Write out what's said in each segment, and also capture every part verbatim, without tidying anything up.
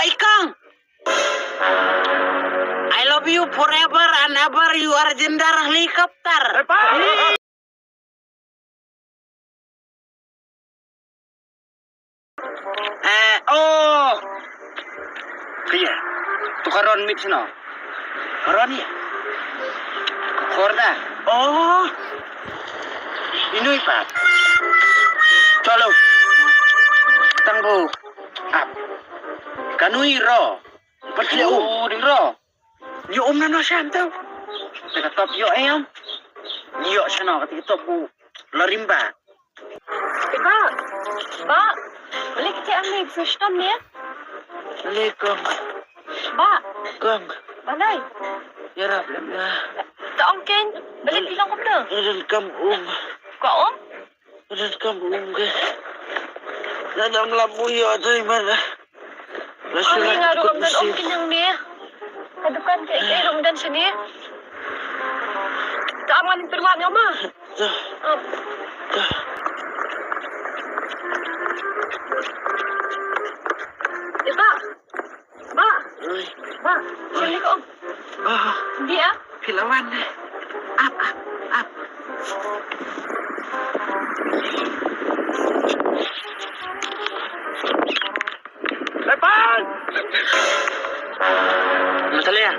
Ai kong. I love you forever and ever, you are gender helicopter. Eh, oh. Kaya. Tu ka Ron mit sino. Ka Ron ya. Ka Korda. Oh. Inui pa. Chalo. Tang bu. Ap. Kanui ro. Percaya um. Oh, ding ro. Ïoh um na no sham tau. Te ka top ïoh em. Ïoh shano ka te ka top bu. La rimba. Ba. Ba. Balik ke ang ni sustam ni. Alaikum. Ba. Kong. Balai. Yarap lem ya. Ta ong ken. Balik bilang kumno. Ren kam um. Ko um? Ren kam um ke. Nadam labu ïoh dai mana. Ani nga ruh ym don um kenyang ne. Ka dukan ke ke ruh ym don shane. Ta am ngan pynwad nga ma. Dah. Am. Dah. Eh, ba. Ba. Oi. Ba. Shane ka um. Ba. Dia. Phi la wan ne. Ap, ap, ap. Lepan! Natalia.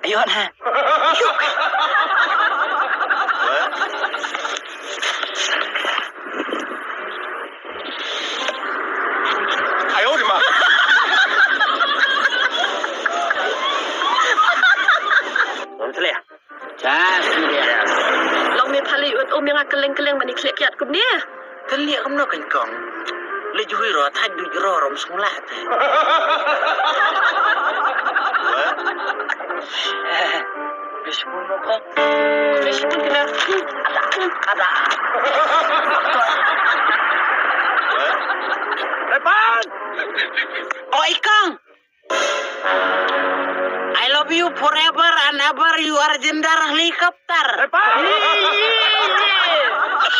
Ayo na. Ayo di ma. Natalia. Chas, Natalia. Long me phali ut um ïa nga kylleng kylleng mani khlek kiat kumne. Khlek kumno kan kong. Le jui ro thaj du ro rom sngula te. Bismillah kong. Bismillah. Ada, ada. Lepan. Oi kong. I love you forever and ever, you are gender helicopter.